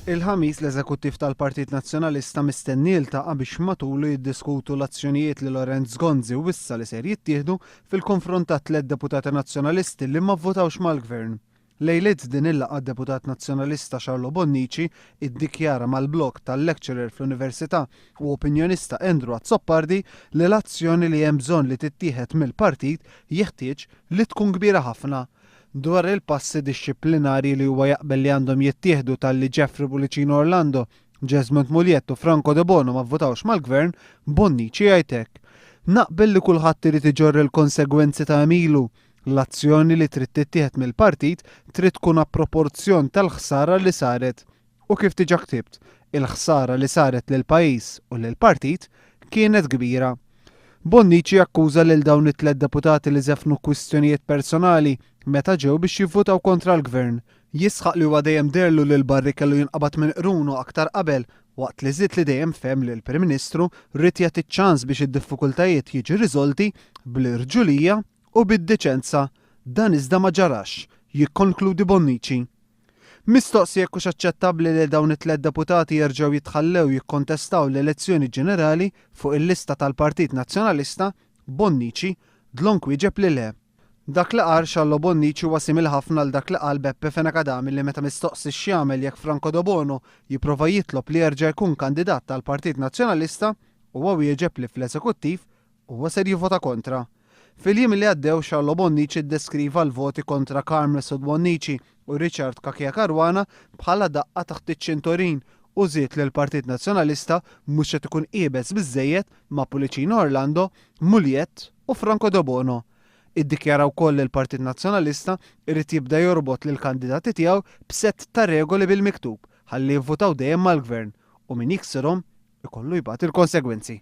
Il-Ħamis l-Eżekuttiv tal-Partit Nazzjonalista mistenni jiltaqa' biex matulu jiddiskutu l-azzjonijiet li Lawrence Gonzi wissa li ser jittieħdu fil-konfront ta' tlett deputati Nazzjonalisti li ma vvotawx mal-Gvern. Lejliet din il-laqgħa d-deputat Nazzjonalista Charlo Bonnici iddikjara mal-blog tal-lecturer fl-Università u opinjonista Andrew Azzopardi li l-azzjoni li hemm bżonn li tittieħed mill-partit jeħtieġ li tkun kbira ħafna. Dwar il-passi dixxiplinarji li huwa jaqbel li għandhom jittieħdu talli Jeffrey Pullicino Orlando, Jesmond Mugliett u Franco Debono ma vvotawx mal-Gvern, Bonnici jgħid hekk, Naqbel li kulħadd irid iġorr il-konsegwenzi ta' għemilu. L-azzjoni li trid tittieħed mill-partit trid tkun a proporzjon tal-ħsara li saret. U kif diġà ktibt, il-ħsara li saret lill-pajjiż u lill-partit kienet kbira. Bonnici akkuża lil dawn it-tlett deputati li żeffnu kwistjonijiet personali meta ġew biex jivvutaw kontra l-Gvern. Jisħaq li huwa dejjem deherlu li l-barri kellu jinqabad minn qrunu aktar qabel, waqt li żied li dejjem fehem li l-Prim Ministru ried jagħti ċ-ċans biex id-diffikultajiet jiġu riżolti bl-irġulija u bid-diċenza. Dan iżda ma ġarax, jikkonkludi Bonnici. Mistoqsi jekk hux aċċettabbli li dawn it-tlett deputati jerġgħu jitħallew jikkontestaw l-elezzjoni ġenerali fuq il-lista tal-Partit Nazzjonalista, Bonnici dlonk wieġeb li le. Dak li qal Charlo Bonnici huwa simili ħafna għal dak li qal Beppe Fenech Adami li meta mistoqsi x'jagħmel jekk Franco Debono jipprova jitlob li jerġa' jkun kandidat tal-Partit Nazzjonalista, huwa wieġeb li fl-Eżekuttiv Huwa ser jivvota kontra. Fil-jiem li għaddew Charlo Bonnici ddeskriva l-voti kontra Carmel Sud Bonnici u Richard Cachia Caruana bħala daqqa taħt iċ-ċintorin u żied li l-Partit Nazzjonalista mhux qed ikun iebes biżżejjed ma' Pullicino Orlando, Mugliett u Franco Debono. Iddikjara wkoll li l-Partit Nazzjonalista jrid jibda jorbot lill-kandidati tiegħu b'sett ta' regoli bil-miktub ħalli jivvutaw dejjem mal-Gvern u min jiksirhom ikollu jbati l-konsegwenzi.